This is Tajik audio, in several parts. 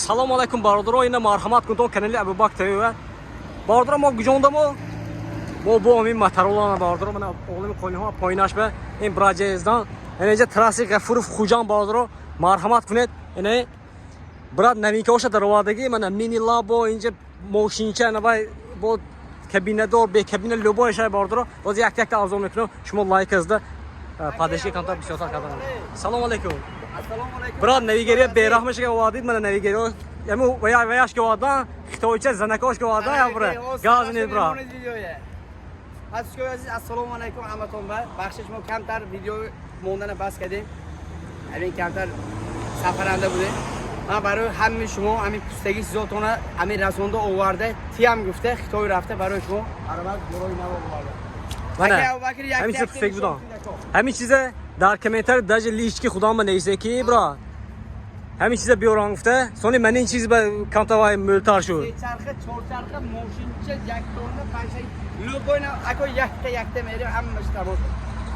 Салому алайкум, бародаро. Ина марҳамат кунтон канали Абубак ТВ. Бародаро, мо гуҷондамо? Мо бо ҳамин моторолана, бародаро, мана олами қонунҳо поинаш ба ин браҷездан. Ина инҷа трасси Ғафуров Хуҷанд, бародаро, марҳамат кунед. Ина брат новинкаоша даровардагӣ, мана мини лабо, инҷа мошинча, навай бо кабинадор, бе кабина, любой шай, бародаро. Боз якта якта обзор мекунам. Шумо лайк азда поддержка камтар бисёртар кардан. Салому алайкум. Ассалому алайкум. Брат, навигария бераҳмашга овардид, мана навигариё. Яму вая ваяшка овардан, хитойча занакошка овардан, я бра. Газ не, бра. Пасчикои азиз, ассалому алайкум ҳаматон ба. Бахшиш, мо камтар видео мондана бас кардем. Ҳамин камтар сафаранда будем. Ман барои ҳамаи шумо ҳамин пустаги чизотона ҳамин расонда оварда, тиям гуфта, Хитой рафта барои шумо баробар гурои нав оварда. Мана Ака Абубакр, як ҳамин чиза якта пустак нишон будам. кунед, ако. Ҳамин чиза дар комментари даже лички худам ба нависе ки бра. Ҳамин чиза биёрам гуфта, сони ман ин чиз ба камтар вай мӯлтар шуд. Сечарха, чорчарха, мошинча, як тонна, панҷ, любой нав, ако, якта якта мерем, ҳамааш тамом.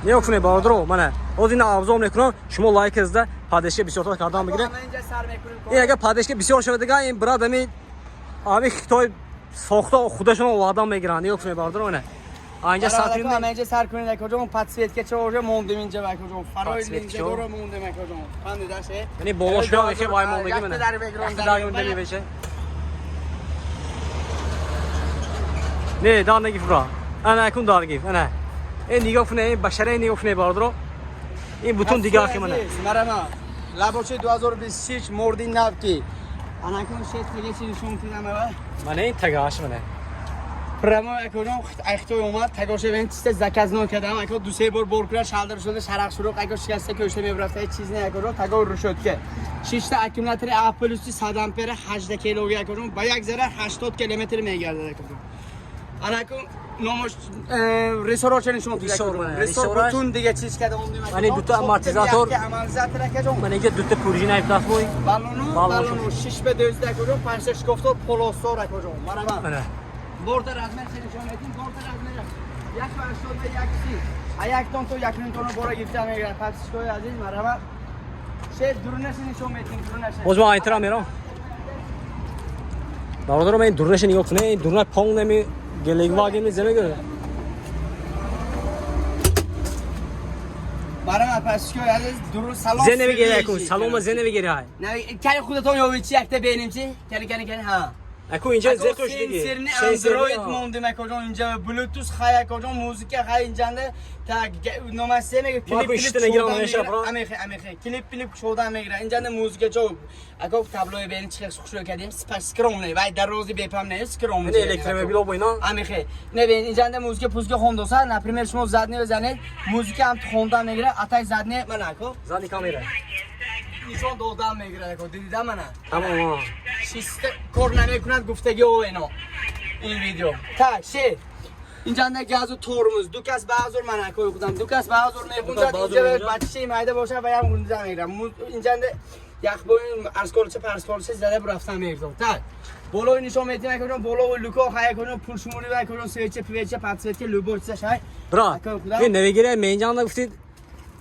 Нигоҳ кунед, бародаро, мана. Ҳозир ина обзор мекунам, шумо лайк азда поддержка бисёртар кардан бигиред. Ҳама инҷа сар мекунем. Ин агар поддержка бисёр шавад дигар, ин брат ҳамин Хитой сохта худашон овардан мегиранд. Нигоҳ кунед, бародаро, мана. Анҷа сатри Ҳама инҷа сар кунед, акоҷон, подсветка ча уже мондем инҷа, акоҷон. Фарои Подсветка чо? линзадора мондем, акоҷон. Фаҳмида ше? Яъне боло шуд, хе вай мондагӣ мана. Якта дар бегрон. Якта дар монда мебеше. Не, дар нагиф, бра. Ана акун дар гиф, ана. Ин нигоҳ кунед, ин башара нигоҳ кунед, бародаро. Ин бутун дигар хе мана. Марама. Лабочи 2026 морди нав ки. Анакун шет теге чи нишон кунам ава. Мана ин тагаш мана. Прямо, акоҷон, Хитой омад, тагоша бен чиста заказно кардам, ако ду се бор бор кура шалдар шуда, шарақ шуруқ, ако шикаста кӯшта мебрафта, ҳеҷ чиз не, акоҷон, таго рушодка. Шишта аккумулятори А плюс 100 ампера 18 килоги, акоҷон, ба як зара 80 километр мегардад, акоҷон. Анакун номош ресороча нишон кунед, Ресор, акоҷон. мана, Ресор ресораш. бутун дига чиз када ондем, акоҷон. Мана дута амортизатор. Амортизатор, акоҷон. Мана инҷа дута пружина ифтас бой. Баллону, Баллону. баллону 6 ба 12, акоҷон, 5 та шкофтор, полосор, акоҷон. Марама. Мана. Борта размер чӣ нишон медиҳем? Борта размер 1,80 ба 1,30. А як тон то 1,5 тонна бора гирифта мегирад. Подписчикои азиз, марҳамат. Шеф, дурунаша нишон медиҳем, дурунаша. Боз ман айтра мерам. Бародаро, ман ин дурунаша нигоҳ кунед, ин дуруна полный ми Гелендваген ми земегӯ. Марҳамат, подписчикои азиз, дуру салон. Зе намегири акун, салома зе намегири ҳай. Кани худатон ёвед чи якта бенем чи? Кани, кани, кани, ҳа. Аку инҷа зе қӯш диги. Сенсорни Android мондем, акоҷон, инҷа Bluetooth хай, акоҷон, музыка хай инҷанда. Так, номасе мега клип Ма ишта нагирам, меша, бро. Амехе, амехе. Клип клип шода мегира. Инҷанда музыка чо. Ако таблои бен чи хушро кардем, спас скромный. Вай дарози бепам не, скромный. Ин электромобил бо ино. Амехе. Не бен инҷанда музыка пузка хондоса, например, шумо задне бизанед, музыка ҳам хонда мегира, атай задне мана ако. Задний камера. Нишон додан мегира, ако, дидида мана. Тамом. Чиста кор намекунад гуфтаги о ино ин видео. Так, шеф, инҷанда газу тормоз, ду кас ба ҳазор, ман акои худам ду кас ба ҳазор мегунҷад. Ба ҳазор инҷа мегунҷад? Бачаи майда боша ва ям гунҷа мегирам. Инҷанда яхбои арсколча парсколча зада бурафтан мегирам. Так, болои нишон медиҳем, акоҷон, боло люко хай, акоҷон, пулшумури ва, акоҷон, свеча пвеча, подсветка, любой чиза шай. Бра, Акои худам. ин навигири менҷанда гуфтид.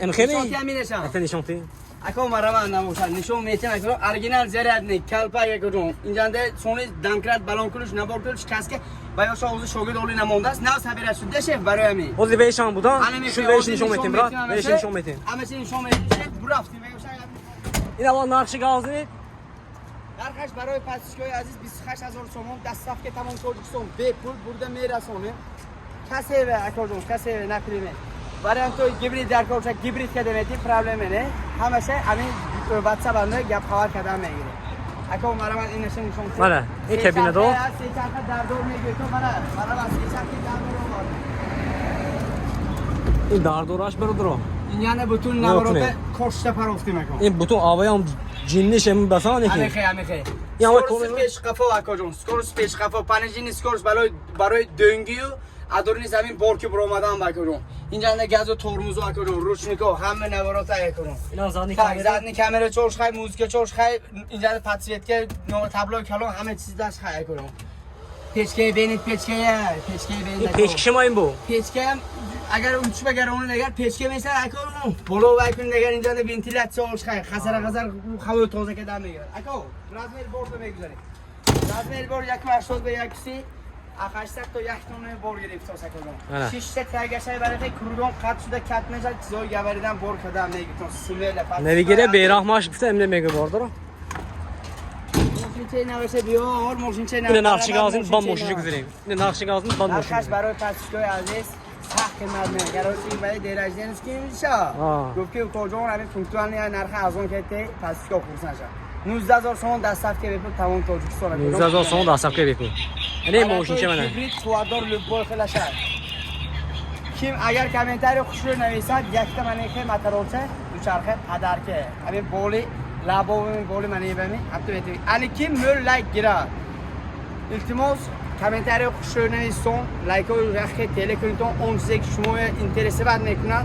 Эмхеми? Нишон тиям инешам. Ата нишон ти. Ако, марама набошад, нишон метиҳам, акоҷон, оригинал зарядник, калпак, акоҷон. Инҷанда сони домкрат, балон ключ, набор ключ, каска ва ё шоғузи шогирд оли намондааст, нав сабира шуда, шеф, барои ҳамин. Ҳозир вешам будан. Шуд веш нишон метим, брат. ҳамаша. Веш нишон метим. Ҳамаша нишон метим, шеф, бурафтим. Ин аввал нархи газ. Нархаш барои подписчикои азиз 28 000 сомон, доставка тамом Тоҷикистон бепул бурда мерасонем. Касеве, акоҷон, касеве, например. Вариантҳои гибрид дар кор бошад, гибрид када метим, проблема не. Ҳамаша ҳамин WhatsApp анда гап хабар кардан мегирем. Ако, марама, инаша нишон кун. Мана, ин кабинадо. Сечарха дардор мегӯй, то мана, марама, сечархи дардор овард. Ин дардораш, бародаро. Ин яна бутун Нигоҳ наворота кунед. кошта парофтем, ако. Ин бутун аваям ҷинниш эм басан яки. Амехе, амехе. Ин ҳама Скорость кор- пеш қафо, акоҷон, скорость пеш қафо, понижение скорость барои дӯнгию адорни замин борки буромадан, акоҷон. Инҷанда газу тормозу, акоҷон, ручнико, ҳама наворота, акоҷон. Инам задний Так, камера. задний камера чорш хай, музыка чорш хай, инҷанда подсветка, таблои калон, ҳама чиз даш хай, акоҷон. Печкаи бенит, печкая, печкаи бенит. Ин печкиши ма ин бу. Печкаям Агар унчи багар он агар печка мешад ако боло вай кун агар инҷа вентилятсия хай хасара хасар ҳаво тоза кардан мегирад. Ако размер бор мегузарем. Размер бор 1.80 ба 1.30 800 то 1 тонна бор гирифт акоҷон. Шишта тагашай барои кругом қат шуда кат мешад чизои гаваридан бор кардан мегиртон смело. Навигере бераҳмаш гуфта эмне мега бордоро. Мошинчаи наваша биёр, мошинчаи Ине нақши газин бан мошинча гузарем. Ине нақши газин бан нархаш мошинча. Барои подписчикои азиз сахт қимат мегарочи барои день рождения ки миша. Гуфт ки укоҷон ҳамин пунктуальный нархи арзон кете подписчико хурсанд шад. 19 000 сомон доставка бепул тамом Тоҷикистон. 19 000 сомон доставка бепул. Ине мошинча мана. Гибрид қувватдор любой хелаша. Ким агар комментарий хушрӯ нависад, якта манехе моторолча, дучарха подарка. Ҳамин боли лабови боли манебами, ҳатто метавӣ. Ани ким мӯл лайк гирад. Илтимос, комментарий хушрӯ нависон, лайкҳои рахе теле кунитон, он чизе ки шумо интересовать мекунад,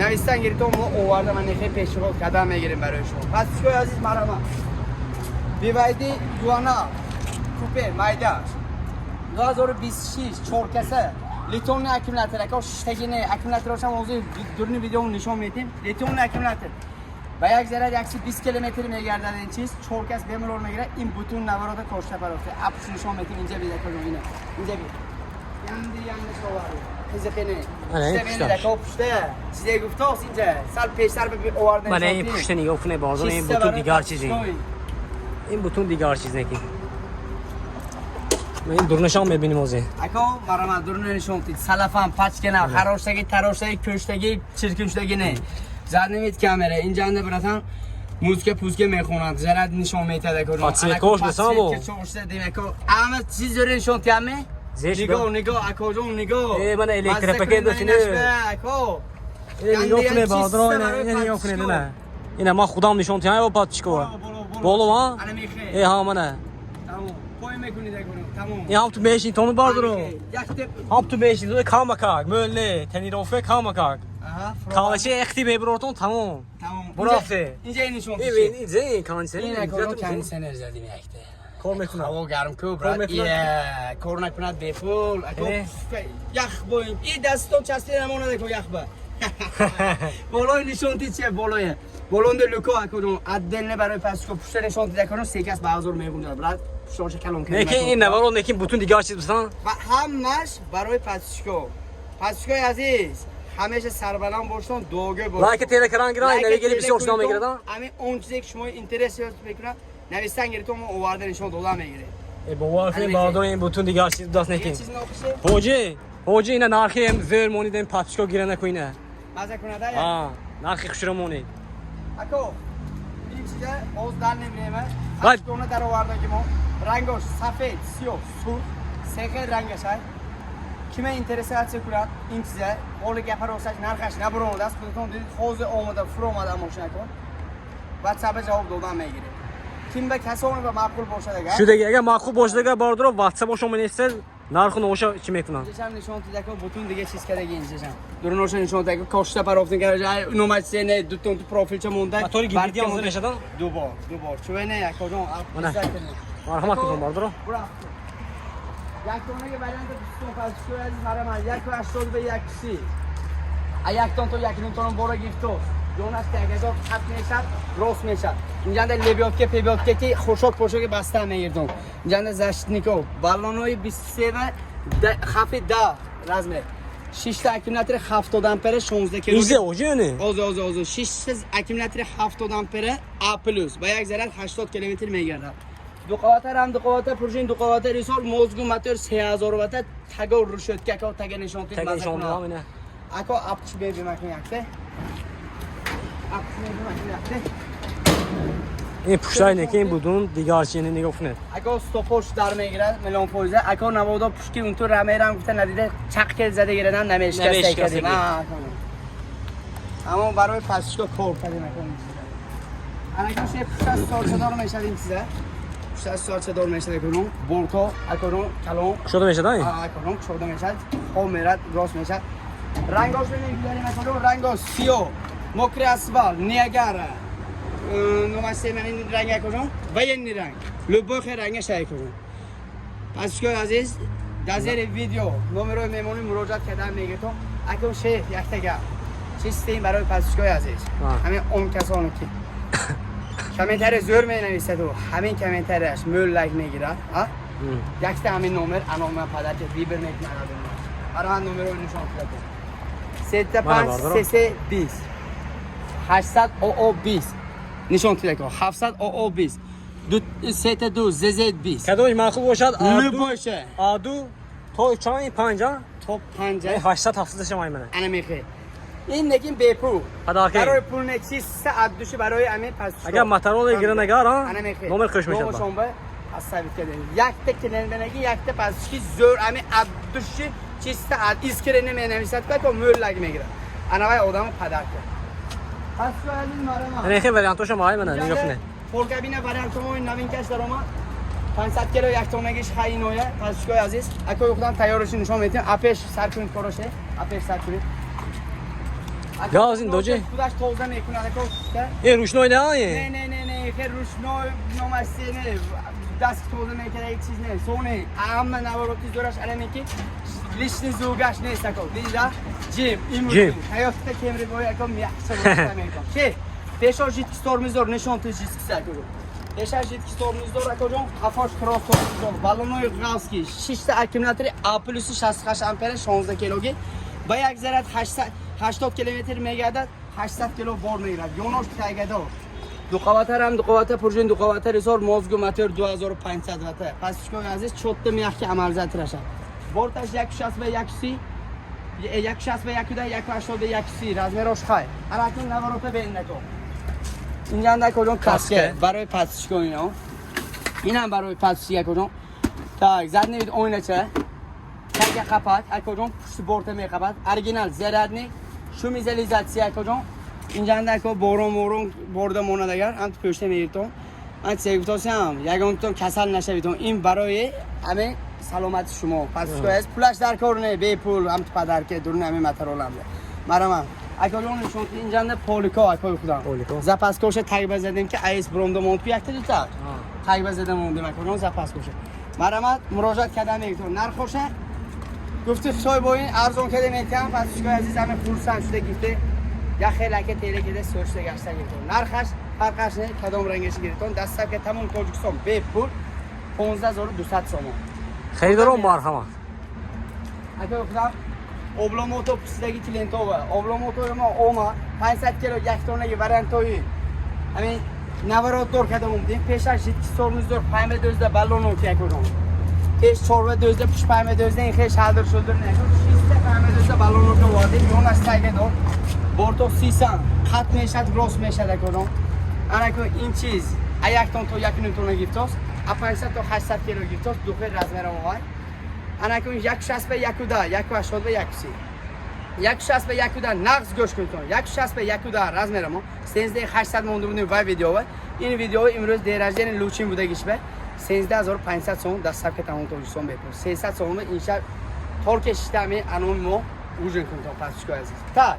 навистан гиритон мо оварда манехе пешниҳод кардан мегирем барои шумо. Пас чикои азиз марама. BYD Yuan купе майда 2026 чоркаса литионный аккумулятор ака шиштагини аккумуляторошам ҳозир дурни видео нишон медиҳем. Литионный аккумулятор ба як заряд 120 километр мегардад. Ин чиз чоркас бемалол мегирад. Ин бутун наворода кошта барофта апш нишон медиҳем. Инҷа бид ака, ина инҷа бид янди янди шовари қизиқини. Ана, ин пушташ. Пушта пушта чизе гуфтост инҷа сал пештар оварда. Мана ин пушта нигоҳ кунед бозор, ин бутун дигар чизе. Ин бутун дигар чиз неки. Ин дурнашон мебинем ҳозир. Ако марама дурна нишон дид. Салафан пачкана хароштаги тароштаги кӯштаги чиркиншудаги не. Задний вид камера инҷанда братан музыка пузка мехонад заряд нишон метад ако. Подсветкош бисамо. Демако ама чиз дори нишон тиаме. Зеш нигоҳ нигоҳ акоҷон нигоҳ. Э, мана электропакет дошт, Мазза кунед, ако. Ин нигоҳ кунед бозор, ина нигоҳ кунед ина. Ина ман худам нишон тиям ё подписчико. Боло ва? Ана мехе. Э ҳа мана. Тамом. Пой мекунед ако тамом. Ин ҳам ту мешин тону бардоро. Якте Ҳам ту мешин камакак, мӯлне, тренировка камакак. Аҳа. Калаши эхти мебиротон тамом. Тамом. Бурафте. Инҷа ин нишон. Ин ин ин кондиционер. Ин ако кондиционер задим якте. Кор мекунад. Ҳаво гарм ку Кор брат. мекунад? Ие, кор накунад бепул. Ако Э. ях боин. И дастон часпида намонад ако ях ба. Болои нишон ти чие болое. Болонда люко ако ҷон отдельно барои паско пушта нишон ти даконо секас ба ҳазор мегунҷад брат. Пушташа калон кардем. Неки ин наваро неки бутун дигар чиз бисан. Ва ҳамаш барои пасчико. Пасчикои азиз, ҳамеша сарбаланд бошон, дуогӯ бошон. Лайка теле кран гиран, навигели бисёр шудан мегирад. Ҳамин он чизе ки шумо интерес ёфт мекунад, навистан гиритон мо оварда нишон дода мегирем. Э бовар кунед бардор ин бутун дигар чиз даст неки. Чиз нохуше? Ҳоҷи, ҳоҷи ина нархи ем зӯр монид ин подписчико гира наку ина. Маза кунада? А, нархи хушро монид. Ако, ин чиза боз дар немрема. Вай. Ҳашт дона даровардаги мо. Рангош сафед, сиёҳ, сурх, се хел рангашай. Киме интересация кунад ин чиза, ҳоли гапа росташ нархаш набуромадааст, худатон дидед, ҳозир омада фуромада мошинако. WhatsApp ҷавоб додан мегирем. Ким ба касоне ба маъқул бошад агар. Шудаги агар маъқул бошад агар бардоро WhatsApp ошо менависед, нарху ноша чӣ мекунанд? Инҷашам нишон дида ко бутун дига чиз кадаги инҷашам. Дуруноша нишон дида ко кошта парофтин карда, ай номачсе не дутон ту профилча монда. Мотори гибриди ҳам зир мешадан? Ду бор, ду бор. Чуве не якоҷон, Мана. Марҳамат кунед бардоро. Бурафт. Як тонаги вариант дӯстон пасчико азиз марама 1.80 ба 1.30. А як тон то як ним тон бора гирифто. Ҷонаш тагазор хат мешад, рост мешад. Инҷанда лебёдка, пебёдка ки хушок пошоки баста мегирдон. Инҷанда защитнико, баллонҳои 23 ва хафи 10 размер. Шишта аккумулятори 70 ампера 16 кило. Ин зе ҳоҷи не? Озо озо озо. Шишта аккумулятори 70 ампера А+, ба як заряд 80 километр мегардад. Ду қавата рам, ду қавата пружин, ду қавата ресор, мозгу мотор 3000 вата, таго рушётка ако тага нишон тид. Тага нишон додам ина. Ако апч бебим акун якте. Апч бебим акун якте. Ин пуштай неки ин бутун дигар чиз нигоҳ кунед. Ако стопош дар мегирад миллион фоиза. Ако наводо пушки унту рамерам гуфта надида чақ кел зада гирадам намешкаста Намешкаста. кардим. Аммо барои пасчико кор кардим ако ин чиза. Анако ше пушта солчадор мешад ин чиза. Пушта солчадор мешад акунун. Болто акунун калон. Кушода мешад ин? Акунун кушода мешад. Хоб мерад, рост мешад. Рангош мегузарем акунун рангош сиёҳ, мокрый асфалт, Ниагара. Номасе ман ин ранг акунун военный ранг. Любой хел ранга шай акунун. Пасчикои азиз, дар зери видео номерои меҳмонӣ муроҷиат кардан мегиртон. Акун шеф, якта гап. Чистем барои подписчикои азиз. Ҳамин он касоне ки комментарий зӯр менависаду ҳамин комментарияш мӯл лайк мегирад, а? Якта ҳамин номер анома подарка выбор мекунад. Барои номерро нишон кунад. Сета Мана панҷ бародаро. се се 20 800 ОО 20 нишон кунад. 700 ОО 20 ду сета ду ЗЗ 20. Кадомаш маъқул бошад, А ду. Любойша. А ду то чанд, панҷа? То панҷа. 870 шамай мана. Ана мехе. Ин лекин бепул. Подарка. Барои пул не, чиста от души барои ами пас. Агар Моторолла гиран агар, а? Ана мехе. Номер хуш мешад ба. Номершон ба пас кардем. Якта клиентдаги якта пасчики зӯр ами от души чиста от искренне менависад, ка мӯл лайк мегирад. Ана вай одамо подарка. Пас азиз, марама. Ана хе вариантошам ай мана, нигоҳ кунед. Форкабина вариантомо новинкаш дарома. 500 кило як тоннагиш хайиноя, пасчикои азиз. Акои худам тайёраши нишон медиҳем. Апеш сар кунед короше. Апеш сар кунед. Газ ин доҷи? Худаш тоза мекунад, ако. Ин ручной не Не, ай? не, не, не, хе ручной номасе не. Даст тоза мекунад, ҳеҷ чиз не. Соне, ҳама навороти зӯраш аламе ки лишний звукаш нест, ако. Дида? Ҷим, имрӯз. Ҷим. Ҳаётта кемри бой ако мяхша мекунам. Ше, пешо жидкий тормоздор нишон ту жидкий ако. Пеша жидкий тормоздор, акоҷон, қафош кросс тормоздор, баллонои ғафски, шишта аккумулятори А плюси 68 ампера, 16 килоги. Ба як заряд 800 80 километр мегардад, 800 кило бор мегирад. Ёнош тайгадор. Дуқаватар ҳам дуқавата пружин дуқавата ресор мозгу мотор 2500 вата. Пасчикои азиз, чотта мягкий амортизатор аша. Борташ 160 ба 130, 160 ба 110, 180 ба 130 размерош хай. Аракун наворота бендако. Инҷанда кодон каска Каска. Барои пасчико ино. Инам барои пасчика кодон. Так, задний вид оинача. Тага қапат, акоҷон, пушти борта меқапат. Оригинал зарядник, шумоизоляция, акоҷон. Инҷанда ако борон морон борда монад агар, ҳам ту пӯшта мегиртон. Ман чизе гуфтосиам, ягонтон касал нашавитон. Ин барои ҳаме саломати шумо. Пас аз пулаш дар кор не, бепул, ҳам ту подарка дуруни ҳаме Моторолам. Марама. Акоҷон, нишон инҷанда полико, акои худам. Полико. Запаскоша тагба задем ки айс бромда монд ку якта дута. Тагба зада мондем, акоҷон, запаскоша. Марама, муроҷиат карда мегиртон. Нархоша гуфти хитой бо ин арзон карда метиҳам. Пасчикои азиз, ҳаме хурсанд шуда гифте, як хел ака теле кида сӯшта гашта гирифтон. Нархаш фарқаш не, кадом рангаши гирифтон. Доставка тамом Тоҷикистон бепул, 15 200 сомон. Харидорон, марҳамат. Акои худам, обломото пусидаги клиентова обломото мо ома 500 кило як тонаги вариантои ҳамин наворотдор карда омдем. Пешаш жидкий тормоздор, паймба дӯзда баллоно ки якодон пеш чорва дӯзда, пуш паймба дӯзда, ин хел шалдир шулдир не, шиста паймба дӯзда баллоно ки овардем. Ёнаш тага дор, борто сисан қат мешад, рост мешад, акодон. Анако ин чиз а як тон то 1,5 тонна гифтос, а 500 то 800 кило гифтос, духе размера овай. Анако 1,60 ба 1,10, 1,80 ба 1,30, 1,60 ба 1,10. Нағз гӯш кунтон, 1,60 ба 1,10 размерамо. 13 800 монда будем вай видеова. Ин видео имрӯз день рождения лучин будагиш ба 13 500 сомон, доставка тамом Тоҷикистон бепул. 300 сомон иншаб торке шиштами аноми мо ужин кунтон, пасчикои азиз. Так,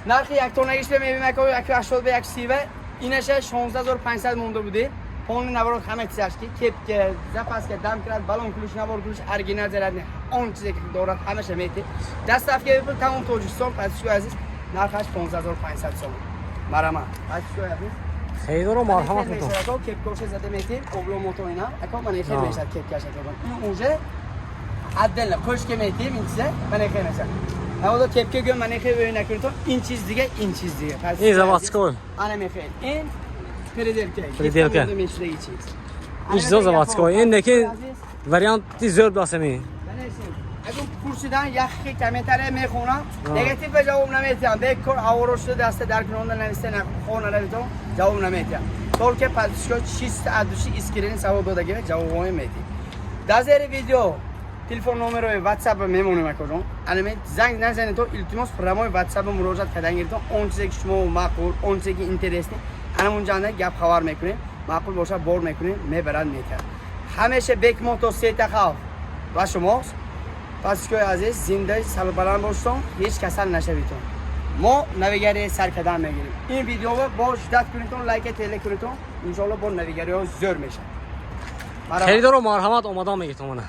нархи яктонагиш ба мебинем, ако 1,80 ба 1,30 ба инаша 16 500 монда будем. Полный наворот, ҳама чизаш ки кепка, запаска, домкрат, баллон ключ, навор ключ, оригинал зарядный, он чизе ки дорад ҳамаша мети. Доставка бепул тамом Тоҷикистон. Пасчикои азиз, нархаш 15 500 сомон. Марама, пасчикои азиз. Харидорон, марҳамат кунтон. Мешавад, кепкоша зада метим, обло мото ина ако мана хел мешавад кепкаша. Ин уже отдельно қӯшка метим ин чиза, мана хел мешавад. Ҳавода кепка гӯ, мана хел ӯй накунтон, ин чиз дига, ин чиз дига. Ин заводской. Ана мехел ин переделка. Переделка. Мешудаги чиз. Ин чизо заводской. Ин лекин варианти зӯр басами. Агар пурсидан, як комментария мехонам, негатив ба ҷавоб наметиҳам. Бекор аворо шуда даста дар кунонда нависта хона равитон, ҷавоб наметиҳам. Только подписчико чисто от души искренне савол додагива ҷавобҳои метиҳ. Дар зери видео телефон номерои WhatsApp мемонем, акоҷон. Анаме занг назанед, то илтимос, прямой WhatsApp муроҷиат кардан гиритон. Он чизе ки шумо маъқул, он чизе ки интересный, анамунҷанда гап хабар мекунем. Маъқул бошад, бор мекунем, мебарад, метиҳад. Ҳамеша бекмото сета хавф ва шумост. Пасчикои азиз, зинда сарбаланд бошедон, ҳеҷ касал нашавитон. Мо навигарии сар кардан мегирем. Ин видеоро бо ждать кунедон, лайка теле кунедон, иншоалло бо навигариҳо зӯр мешавад. Харидорон, марҳамат, омадан мегиртон мана.